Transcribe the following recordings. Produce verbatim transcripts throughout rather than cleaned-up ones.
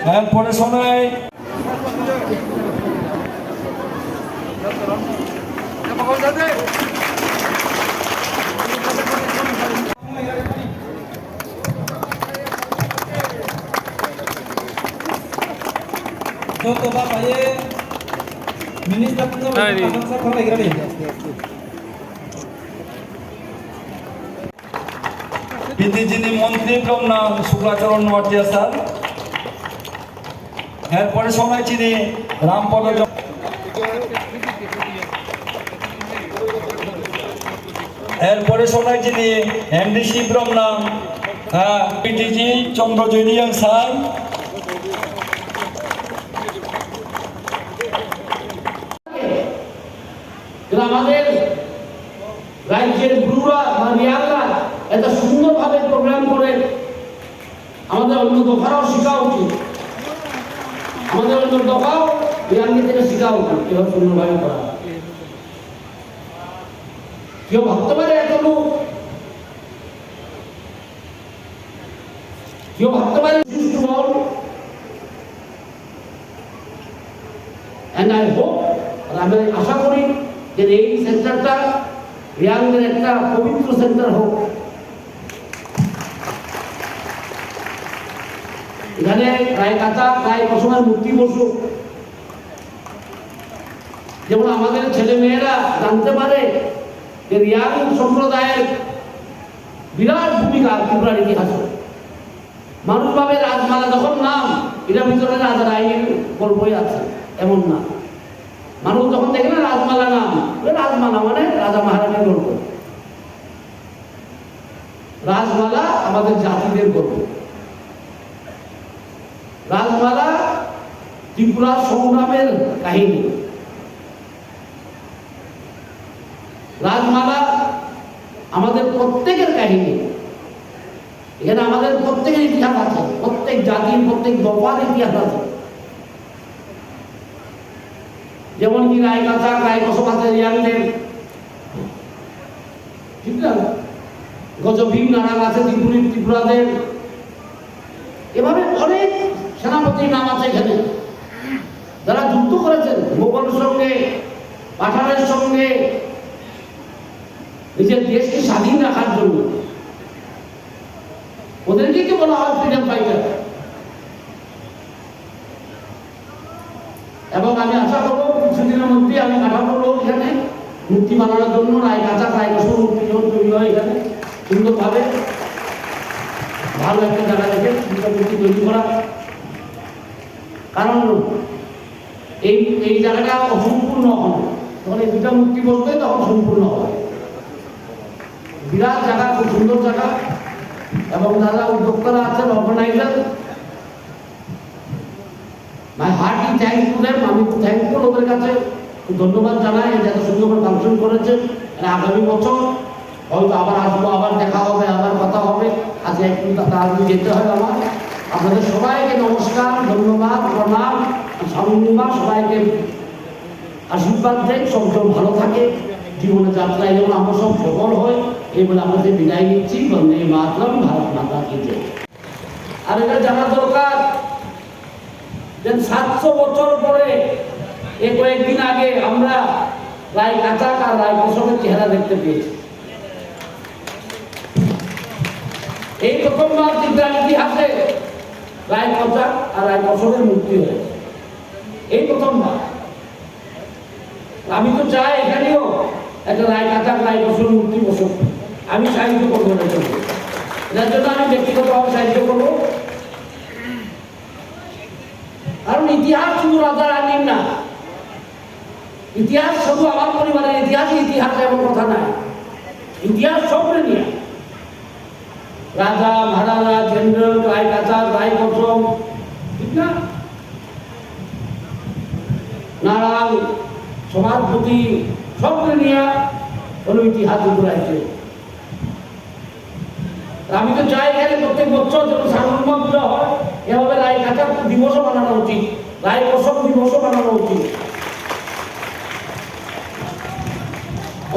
Erpore sonai. Joto ba paye minister puno Hai. Sa khalai gira de. P T G ni montri Bromna Suklacharan Noatia sir. Erpore sonai chini Rampada Jo-, erpore sonai chini M D C Bromna, ah, P T G Chandra Joyniang sir. কিন্তু আমাদের রাজ্যের ব্রুরা বা রিয়াংরা এত সুন্দরভাবে প্রোগ্রাম করে, আমাদের অন্য দফারাও শেখা উচিত, আমাদের অন্য দফাও রিয়াংদের থেকে শেখা উচিত কিভাবে সুন্দরভাবে করা। কেউ ভাবতে পারে এত লোক, কেউ ভাবতে পারে বিশিষ্ট বল। And I hope, আর আমি আশা করি যে এই সেন্টারটা রিয়াংদের একটা পবিত্র সেন্টার হোক। এখানে রায় কাচার, রায় কসমের মূর্তি বসুক, যেমন আমাদের ছেলে মেয়েরা জানতে পারে যে রিয়াং সম্প্রদায়ের বিরাট ভূমিকা ত্রিপুরার ইতিহাসে। মানুষ ভাবে রাজমালা যখন নাম, এটার ভিতরে রাজা রানীর গল্পই আছে, এমন না। মানুষ যখন দেখে না রাজমালা নাম, ওই রাজমালা মানে রাজা মহারানীর গল্প। রাজমালা আমাদের জাতিদের গল্প। রাজমালা ত্রিপুরা সংগ্রামের কাহিনী। রাজমালা আমাদের প্রত্যেকের কাহিনী। এখানে আমাদের প্রত্যেকের ইতিহাস আছে, প্রত্যেক জাতির, প্রত্যেক দফার ইতিহাস আছে। যেমন কি রায় কাচার, রায় কসম আছে রিয়াংদের, ঠিক না? গজ ভীম নারাং আছে ত্রিপুরী, ত্রিপুরাদের। এভাবে অনেক সেনাপতির নাম আছে এখানে, যারা যুদ্ধ করেছেন মোগলের সঙ্গে, পাঠানের সঙ্গে, নিজের দেশকে স্বাধীন রাখার জন্য। ওদেরকেই তো বলা হয় ফ্রিডম ফাইটার। এবং আমি আশা করবো কিছুদিনের মধ্যেই আমি কাঠামো লোক এখানে মূর্তি বানানোর জন্য রায় কাচার, রায় কসম মূর্তি যখন তৈরি হয় এখানে সুন্দরভাবে ভালো একটা জায়গা থেকে সুন্দর মূর্তি তৈরি করা। কারণ এই, এই জায়গাটা অসম্পূর্ণ হবে, যখন এই দুটা মূর্তি বসবে তখন সম্পূর্ণ হবে। বিরাট জায়গা, খুব সুন্দর জায়গা। এবং যারা উদ্যোক্তারা আছেন, organiser, my hearty thanks to them, আমি খুব থ্যাঙ্কফুল ওদের কাছে, খুব ধন্যবাদ জানাই যে এত সুন্দর করে ফাংশন করেছে। আর আগামী বছর হয়তো আবার আসবো, আবার দেখা হবে, আবার কথা হবে। আজকে একটু তা-, তাড়াতাড়ি যেতে হয় আমার। আপনাদের সবাইকে নমস্কার, ধন্যবাদ, প্রণাম, সামনে সবাইকে আশীর্বাদ দেন, সব যেন ভালো থাকে, জীবনের যাত্রায় যেমন আমরা সব সফল হই, এই বলে আপনাদের বিদায় নিচ্ছি। বন্দে মাতরম, ভারত মাতা কি জয়। আর এটা জানা দরকার যে সাতশো বছর পরে, এ কয়েকদিন আগে আমরা রায় কাচাক আর রায় কসমের চেহারা দেখতে পেয়েছি। এই প্রথমবার ত্রিপুরার ইতিহাসে রায় কাচাক আর রায় কসমের মূর্তি হয়েছে, এই প্রথমবার। আমি তো চাই এখানেও একটা রায় কাচাক, রায় কসম মূর্তি বসুক, আমি সাহায্য করবো এটার জন্য। এটার জন্য আমি ব্যক্তিগতভাবে সাহায্য করবো। কারণ ইতিহাস শুধু রাজা রানীর না, ইতিহাস শুধু আমার পরিবারের ইতিহাস, ইতিহাস এমন কথা নাই, ইতিহাস সবরে নিয়ে। রাজা, মহারাজা, জেনারেল, রায় কাচার, রায় কসম, ঠিক না? নারায়ণ, সভাপতি, সবরে নিয়ে কোনো ইতিহাস উপরে আছে। আমি তো চাই এখানে প্রত্যেক বছর যখন সার্বভৌম পুজো হয়, এভাবে রায় কাচার দিবসও বানানো উচিত, রায় কসম দিবসও বানানো উচিত।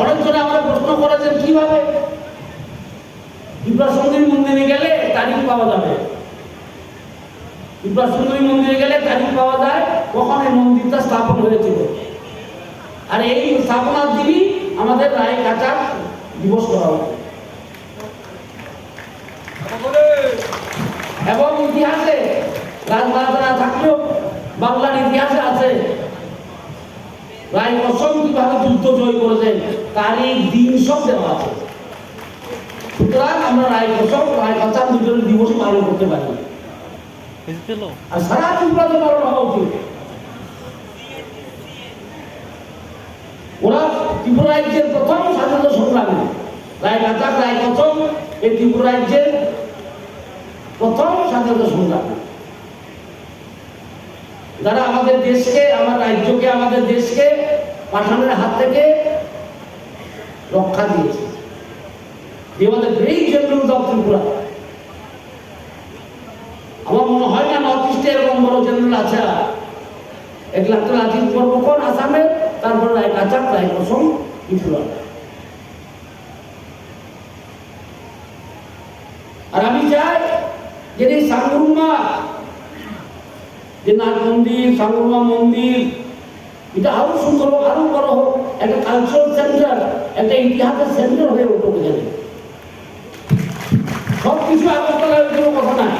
অনেকজনে আমরা প্রশ্ন করেছেন কিভাবে ত্রিপুরা সঙ্গীত মন্দিরে গেলে তারিখ পাওয়া যাবে। ত্রিপুরা সুন্দরী মন্দিরে গেলে তারিখ পাওয়া যায়, কখন এই মন্দিরটা স্থাপন হয়েছিল। আর এই স্থাপনার দিনই আমাদের রায় কাচার দিবস করা উচিত। এবং ইতিহাসে রাজমাতা না থাকলেও বাংলার ইতিহাসে আছে, রায় কসম কিভাবে যুদ্ধ জয় করেছেন, তারিখ দিন সব দেওয়া আছে। সুতরাং আমরা রায় কসম, রায় কাচার দুজনের দিবসই পালন করতে পারি। আর সারা ত্রিপুরাতে পালন হওয়া উচিত। ওরা ত্রিপুরা রাজ্যের প্রথম স্বাধীনতা সংগ্রামী, রায় কাচার, রায় কসম, এই ত্রিপুরা রাজ্যের প্রথম স্বাধীনতা সংগ্রামী, যারা আমাদের দেশকে, আমার রাজ্যকে, আমাদের দেশকে পাঠানের হাত থেকে রক্ষা দিয়েছে। They were the great generals of Tripura. আমার মনে হয় না নর্থ ইস্টে এরকম বড় জেনারেল আছে আর। এক লাখ টাকা আর্থিক পর্ব কোন আসামে, তারপর রায় কাচার, রায় কসম, ত্রিপুরা। আর আমি চাই যে এই সাংরুমা, যে নাট মন্দির, সাংরুমা মন্দির, এটা আরো সুন্দর হোক, আরো বড় হোক, একটা কালচারাল সেন্টার, একটা ইতিহাসের সেন্টার হয়ে উঠুক এখানে। সব কিছু আগরতলায় ওই কোনো কথা নাই,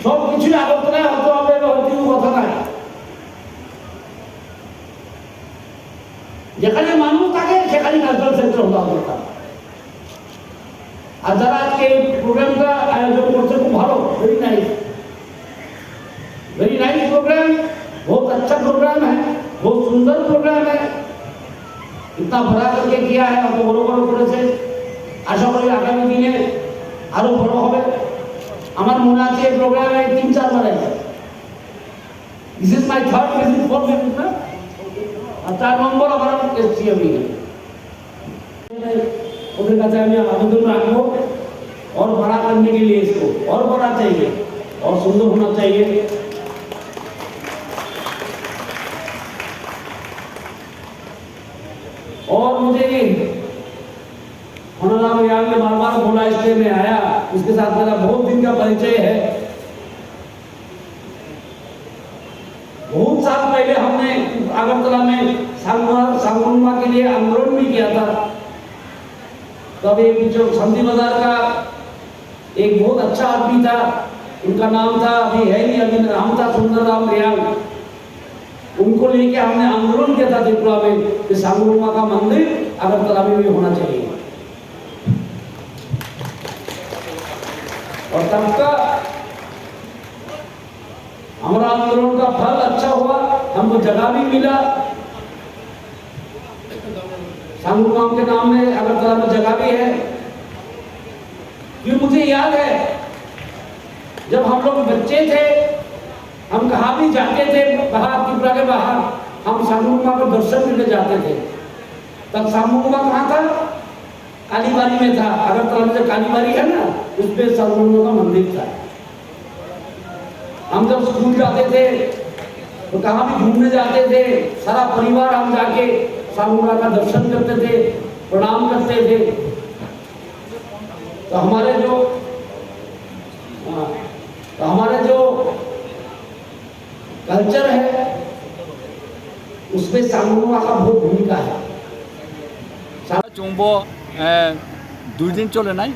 সব কিছুই আগরতলায় হতে হবে, এটা হয়তো কোনো কথা নাই। যেখানে মানুষ থাকে সেখানে কালচারাল সেন্টার হওয়া দরকার। আর যারা আজকে এই প্রোগ্রামটা আয়োজন করছে, খুব ভালো, very nice, very nice program, बहुत अच्छा program है, बहुत सुंदर program है। इतना बड़ा करके किया है, অত বড় বড় করেছে। আশা করি আগামী দিনে আরো বড় হবে। আমার মনে আছে এই প্রোগ্রামে তিন চারবার আছে। This is my third visit, fourth visit না? আর চার নম্বর আবার এসছি আমি এখানে। ওদের কাছে আমি আবেদন রাখবো, और बड़ा करने के लिए इसको, और बड़ा चाहिए, और सुंदर होना चाहिए। और मुझे ये होनाराम रियांग ने बार बार बोला, इसलिए मैं आया। उसके साथ मेरा बहुत दिन का परिचय है। बहुत साल पहले हमने अगरतला में सांगमा, सांगमा के लिए आंदोलन भी किया था। तब ये जो शांति बाजार का एक बहुत अच्छा आदमी था, उनका नाम था, अभी है नहीं, अभी नाम था सुंदर राम रियांग। उनको लेके हमने आंदोलन किया था त्रिपुरा में कि सांगमा का मंदिर अगरतला में भी होना चाहिए। और तब का हमारा आंदोलन का फल अच्छा हुआ, हमको जगह भी मिला। सांगू गांव के नाम में अगरतला में जगह भी है। फिर मुझे याद है, जब हम लोग बच्चे थे, हम कहाँ भी जाते थे बाहर, त्रिपुरा के बाहर, हम सांगू माँ को दर्शन करने जाते थे। तब सांगू माँ कहाँ था? कालीबाड़ी में था, अगरतला में जो कालीबाड़ी है ना, उस पे सांगू माँ का मंदिर था। हम जब स्कूल जाते थे तो कहाँ भी घूमने जाते थे, सारा परिवार हम जाके सांगू माँ का दर्शन करते थे, प्रणाम करते थे। तो हमारे जो, हाँ, तो हमारे जो कल्चर है, उसमें सांगू माँ का बहुत भूमिका है। Chwngbo, eh, dui din cholenai,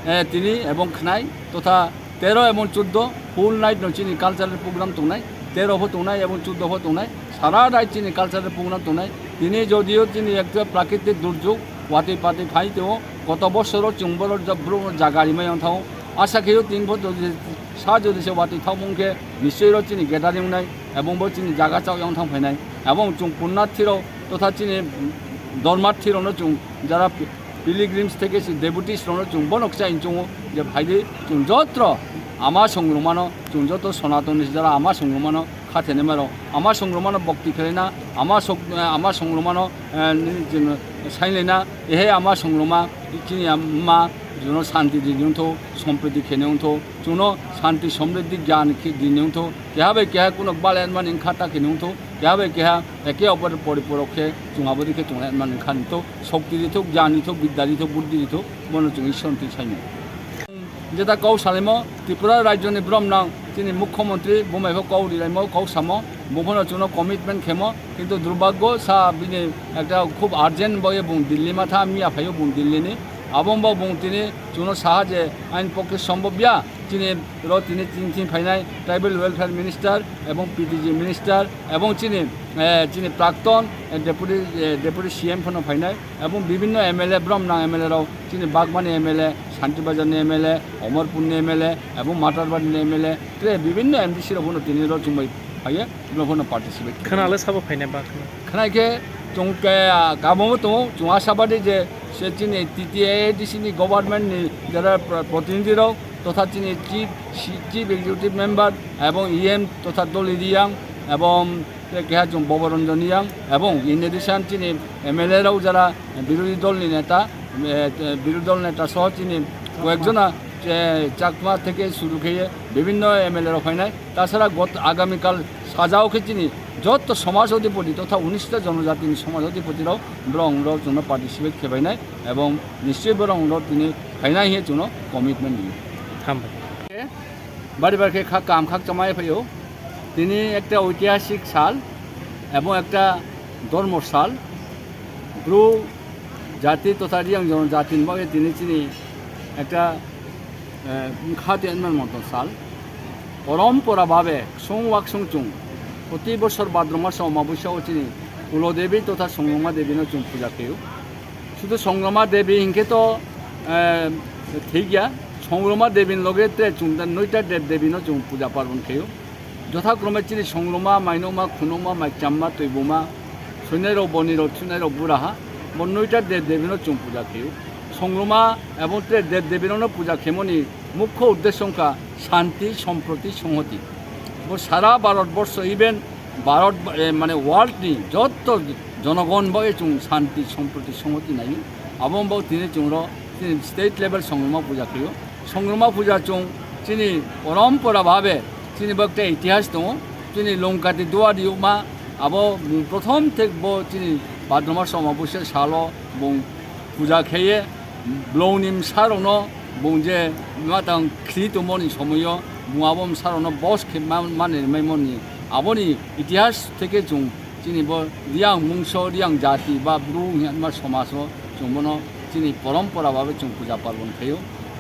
eh, tini ebong khnai totha tero ebong chuddo full night no chini cultural program tongnai, tero pho tongnai ebong chuddo pho tongnai, sara dai chini cultural program tongnai. Tini jodio chini ekta prakritik durjog watwi patwi phai tongo, koto bosoro chwngbo ro ja-, bro jaga rimai wng thango. Asa khe o tin pho jodi sa jodi se watwi thangmung khe nischoi ro chini gathering wngnai, ebong bo chini jaga chao yang thang phainai. Ebong chwng punnathi rok totha chini dormathi rokno chwng jara pi-, pilgrims theke se devotees rokno chwng bono kchai chwngo je phaidi chwng jotro ama songrumano chwng joto Sonatoni jara ama songrumano khathene maro ama songrumano bokti khelaina ama sok-, ama songrumano, eh, chwng sainlaina ehe ama songruma chini ama jono shanti di wngtho, sompriti khene wngtho, chwngno shanti somriddhi gyan khe di wngtho, keha bai keha kuno bal enmani wngkha ta khene wngtho, keha bai keha eke opor poriporok khe chwng aboni khe chwng enmani wngkha nito, shokti dithok, gyan dithok, bidya dithok, buddhi dithok, bono chwng Ishwar twi saimung. Jeta kok salaimo Tripura rajyoni borok nang chini mukhyamantri bumai pho kok rilaimo, kok samo, bumphano chwngno commitment khemo, kintu durbhagyo sa bini ekta khub urgent boye bung Delhi ma tha, miya phaio bung Delhi ni. Abo bo bung tini chwngno saha je ain pokke sombhob ya, chini ro tini chini thing phainai tribal welfare minister ebong P T G minister ebong chini, eh, chini prakton, eh, deputy, eh, deputy C M phano phainai. Ebong bibinno M L A, borok nang M L A rok, chini Bagmani M L A, Santi Bazar ni M L A, Omorpur ni M L A, ebong Matarbar ni M L A, tre bibinno M D C rok bono tini rok chumbai phaiye, borok bono participate khe. Khna le sabo phainai ba khna? Khna khe chwng ke, ah, kabongo tongo, chwng asabadi je se chini T T A A D C ni government ni jara pro-, protinidhi rok totha chini chief, chief executive member ebong E M totha Dolly Reang ebong tei keha chwng Boboranjan Reang, ebong in addition chini M L A rok jara birodhi dol ni neta, eh, birodhi dol neta soho chini koyekjona, eh, Chakma theke suru kheye bibinno M L A rok phainai. Tasara got-, agamikal sajao khe chini jotto somaj adhipoti totha unishta jonojatini somaj adhipoti rok borok rok chwngno participate khe phainai ebong nischoi borok rok tini phainai hiye chwngno commitment rio. Hambai. Bari bar khe kha kam khak chamai phaio. Tini ekta oitihasik sal ebong ekta dhormo sal. Bru jati totha Reang jonojati ni bagwi tini chini ekta, eh, wngkha tei wngmani moto sal. Porompora babe song wak song chung proti bosor Bhadra maso Omabosya o chini Kulo Devi totha Songrongma Devi no chung puja khaio. Sudu Songrongma Devi hinkhe to, eh, thik ya. Songrongma Devi ni loge tre chung da noita Dev Devi no chung puja parbon khaio. Jothakrome chini Songrongma, Mainokma, Khunokma, Maichamma, Twibuma, Soinai rok, Boni rok, Thunai rok, Buraha, bo noita Dev Devi no chung puja khaio. Songrongma ebong tre Dev Devi rok no puja khemoni mukho uddesho wngkha shanti, somproti, songhoti. Bo sara Bharat borsho, even Bharat, eh, mane world ni jotto jonogon bai chwng shanti, somproti, songhoti naio. Abo wngbo tini chwng ro chini state level Songrongma puja khaio. Songrongma puja chwng chini porompora bhabe chini bo ekta itihas tongo. Chini Longkati Duari Yukma abo bung prothom thek bo chini Bhadra maso Omabosya salo bung puja kheye. Blongni bwsarokno bung je matang khri tongmoni somoio bung abo bwsarokno bos khe ma-, mani rwmai mani aboni itihas theke chwng chini bo Reang mungso, Reang jati ba Bru hwnma somajo chwng bono chini porompora babe chwng puja parbon khaio.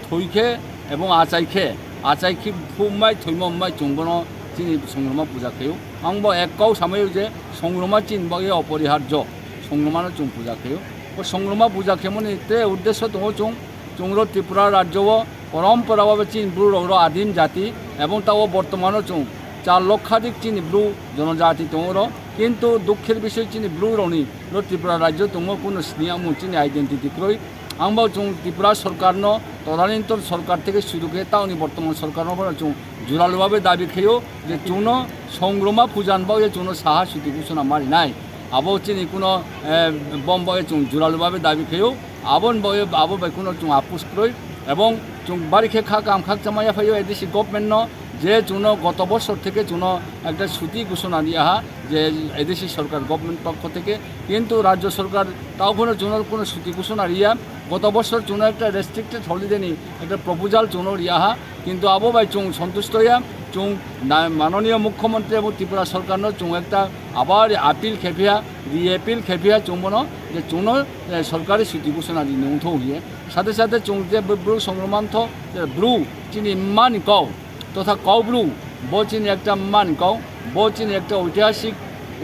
Thoi khe ebong achai khe, achai khe phumbai thoimo wngbai chwng bono chini Songrongma puja khaio. Ang bo ek kau samaio je Songrongma chini bagwi oporiharjo, Songrongmano chwng puja khaio. O Songrongma puja khemoni tre uddesho tongo chwng, chwngro Tripura rajyo o porompora babe chini Bru rokro adim jati ebong tao bortomano chwng char lokhadik chini Bru jonojati tongoro, kintu dukhir bisoi chini Bru rokni ro Tripura rajyo tongo kuno sini amung chini identity kwrwi. Ang bo chwng Tripura sorkarno, todanintor sorkar theke suru khe taoni bortoman sorkarno bono chwng juralu babe dabi khaio je chwngno Songrongma pujan bagwi chwngno saha suti ghosona marinai. Abo chini kuno, eh, bom bagwi chwng juralu babe dabi khaio. Aboni bagwi abo bai kuno chwng apus kwrwi ebong chwng bari khe kha kam khak chamaya phaio A D C government no je chwngno goto bosor theke chwngno ekta suti ghosona riya ha je A D C sorkar government pokho theke, kintu rajyo sorkar tao phano chwngno kuno suti ghosona riya. Goto bosor chwngno ekta restricted holiday ni ekta proposal chwngno riya ha. Kintu abo bai chwng sontusto ya, chwng na-, manoniyo mukhyamantri abo Tripura sorkarno chwng ekta abar appeal khephiya, re-appeal khephiya chwng bono je chwngno, eh, sorkari suti ghosona rini wngthok hiye. Sathe sathe chwng je bo-, Bru Songrongma wngthok, je Bru chini mani kok totha kok Bru, bo chini ekta mani kok, bo chini ekta oitihasik,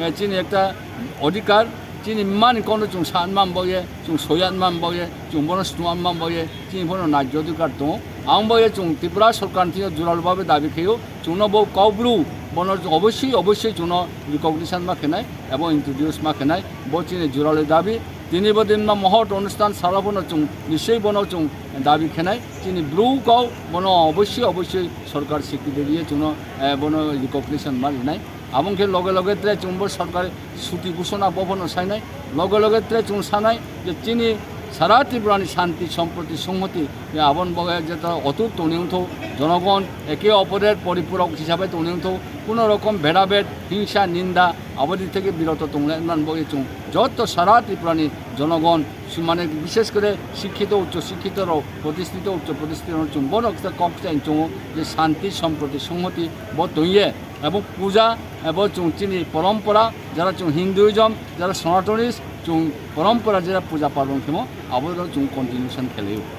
eh, chini ekta odhikar, chini mani kokno chwng san man bagwi, chwng soyan man bagwi, chwng bono snuan man bagwi, chini bono najyo odhikar tongo. Ang bagwi chwng Tripura sorkar thwiyo juralu babe dabi khaio, chwngno bo kok Bru, bono obossoi, obossoi chwngno recognition ma khenai, ebo introduce ma khenai, bo chini juralu dabi. Tini bo din ma mohot onusthan salo bono chwng, nischoi bono chwng dabi khenai, chini Bru kok, bono obossoi, obossoi sorkar secretary ye chwngno, eh, bono recognition ma rinai. Abong khe loge loge tre chwngbo sorkar suti ghosona bo phano sainai. Loge loge tre chwng sanai je chini sara Tripura ni shanti, somproti, songhoti, je aboni bagwi jeta otut tongni wngthok, jonogon eke oporer poripurok hisabe tongni wngthok, kuno rokom bhedabhed, hingsa, ninda, aboni theke biroto tonglai wngmani bagwi chwng Joto sara Tripura ni jonogon, si-, mane bishesh kore sikhito, uccho sikhito rok, protistito, uccho protistito rok chwng bono kisa kok kisa chwngo je shanti, somproti, songhoti bo tongye, abo puja, abo chwng chini porompora, jara chwng Hinduism, jara Sanatanis, chwng porompora jara puja parbon khemo, abo rok chwng continuation khelio.